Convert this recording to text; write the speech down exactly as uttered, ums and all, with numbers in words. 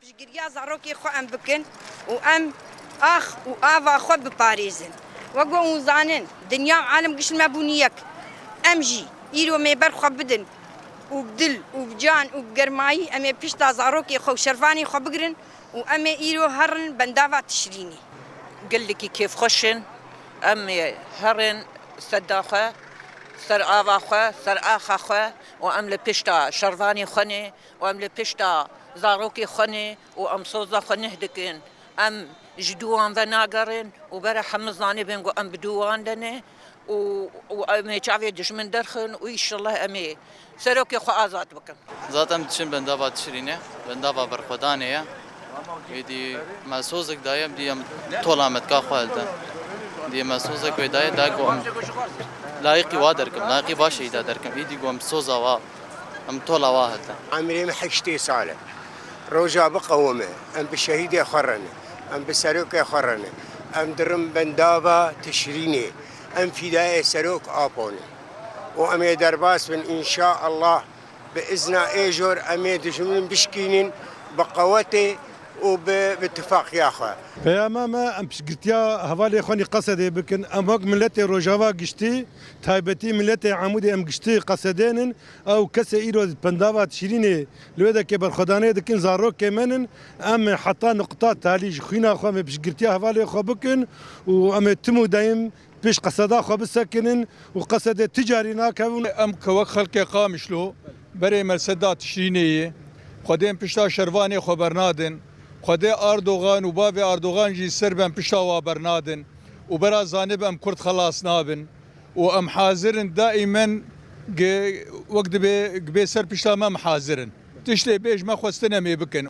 Piştgiriya zarokê xwe em bikin û em ax û ava xwe biparêzin. Wek we hûn zanin, dinya û alim giş li me bûn yek. Em jî îro mê ber xwe bidin û bi dil û bi can û bi germayî em ê pişta zarokê xwe û şervanê xwe bigirin û em ê îro herin bendava Tişrînê. Gelekî kêfxweş in. Em ê herin sedda xwe, ser ava xwe, ser axa xwe û em li pişta şervanê xwe ne û em li pişta zarokê xwe ne û em soza xwe neh dikin. Em ji dû wan ve nagerin û bere hemû zanibin ku em bi dû wan de ne û, û em ê çavê dijmin derxin û înşallah em ê serokê xwe azad bikin. Zaten em diçin bendava Tişrînê, bendava berxwedanê ye. Êdî me sozek daye, em dî em tola me dika xwe hilde. Dî me sozek wê daye, da ku em layiqî wa derkim, layiqî va şehîda derkim. Êdî ku em soza wa, em tola wa hilde. Emirê min heştê sal e. Roja biqewime, em bi şehîdê xwe re ne, em bi serokê xwe re ne. Em dirin bendava Tişrînê, em fîdayê serok Apo ne. Û em ê derbas bin, înşaallah. Bi izna ê jor em ê dijmin bişkînin bi qewetê û bi, bi tifaqiya xwe. Peyama me, em piştgirtiya hevalê xwe nî Qesedê bikin. Em wek miletê Rojava giştî, taybetî miletê Amûdê em giştî Qesedê nin. Ew kesê îro bendava Tişrînê li wê dekê berxwedanê dikin, zarokê me nin. Em ê heta nuqta talî ji xwîna xwe em ê piştgirtiya hevalê xwe bikin û em ê tim û deyim pêş Qeseda xwe bisekinin û Qesedê ti carî nakevin. Em ke wek xelkê Qamişlo berê me sedda Tişrînê yê, Xwedê em pişta şervanê xwe bernadin. Xwedê Erdogan û bavê Erdogan jî ser ben pişta wa bernadin û bera zanib em Kurd xelas nabin û em hazir in daîmen ge-, wek dibê, dibê ser pişta me em hazir in. Tiştê bêj me xwestin em ê bikin.